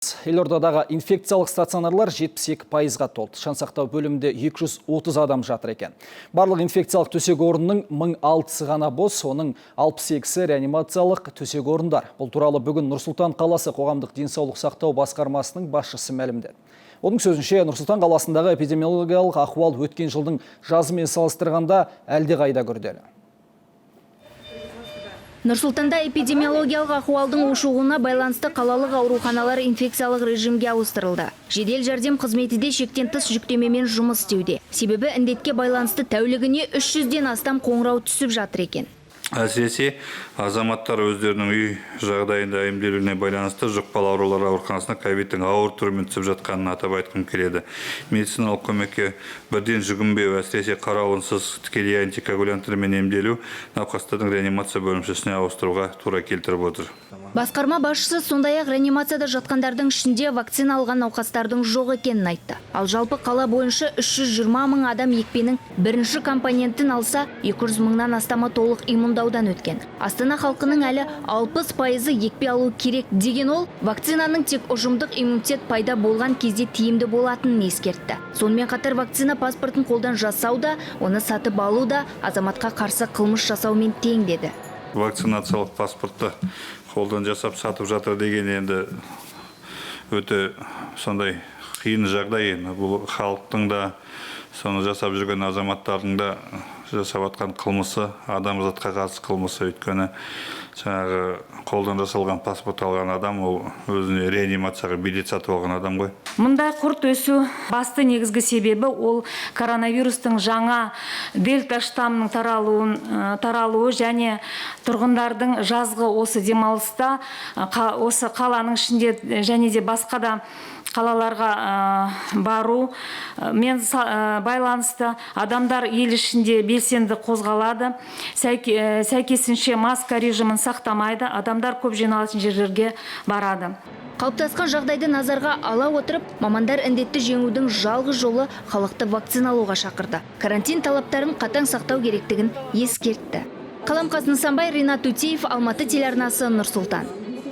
Елордадағы инфекциялық стационарлар 72%-ға толды. Жансақтау бөлімінде 230 адам жатыр екен. Барлық инфекциялық төсек орнының 1006-сы ғана бос, оның 62-сі реанимациялық төсек орындар. Бұл туралы бүгін Нұр-Сұлтан қаласы қоғамдық денсаулық сақтау басқармасының басшысы мәлімдеді. Оның сөзінше, Нұр-Сұлтан қаласындағы эпидемиологиялық ахуал өткен жылдың жазымен салыстырғанда әлдеқайда күрделі. Нұр-Сұлтанда эпидемиологиялық ахуалдың ушығуына байланысты қалалық ауруханалар инфекциялық режимге ауыстырылды. Жедел жәрдем қызметі де шектен тыс жүктемемен жұмыс істеуде. Себебі індетке байланысты тәулігіне 300-ден астам қоңырау түсіп жатыр екен. Әсіресе азаматтар өздерінің үй жағдайында емделуіне байланысты жұқпалы аурулар ауруханасына ковидтің ауыр түрімен түсіп жатқанын атап айтқым келеді. Медициналық көмекке бірден жүгінбеу, әсіресе қарауынсыз тікелей антикоагулянтармен емделу науқастардың реанимация бөлімшесіне ауыстыруға тура келтіріп отыр. Басқарма басшысы сондай-ақ реанимацияда жатқандардың ішінде вакцина алған науқастардың жоқ екенін айтты. Ал жалпы қала бойынша 320 мың адам екпенің бірінші компонентін алса, 200 мыңнан астамы толық иммундаудан өткен. Астана халқының әлі 60%-ы екпе алу керек деген ол, вакцинаның тек ұжымдық иммунитет пайда болған кезде тиімді болатынын ескертті. Сонымен қатар вакцина паспортын қолдан жасау да, оны сатып алу да азаматқа қарсы қылмыс жасаумен тең деді. Вакцинациялық паспортты қолдан жасап сатып жатыр деген енді өте сондай қиын жағдай. Енді бұл халықтың да, соны жасап жүрген азаматтардың да жасап жатқан қылмысы, адамзатқа қарсы қылмысы. Өйткені жаңағы қолдан жасалған паспорт алған адам ол өзіне реанимацияға билет сатып алған адам ғой. Мұндай күрт өсу басты негізгі себебі ол коронавирустың жаңа дельта штаммының таралуы және тұрғындардың жазғы осы демалыста осы қаланың ішінде және де басқа да қалаларға бару мен байланысты. Адамдар ел ішінде белсенді қозғалады, сәйкесінше маска режимін сақтамайды, адамдар көп жиналатын жерлерге барады. Қалыптасқан жағдайды назарға ала отырып, мамандар індетті жеңудің жалғыз жолы халықты вакциналауға шақырды. Карантин талаптарын қатаң сақтау керектігін ескертті. Қаламқас Нысанбай, Ринат Утеев, Алматы телеарнасы, Нұр-Сұлтан.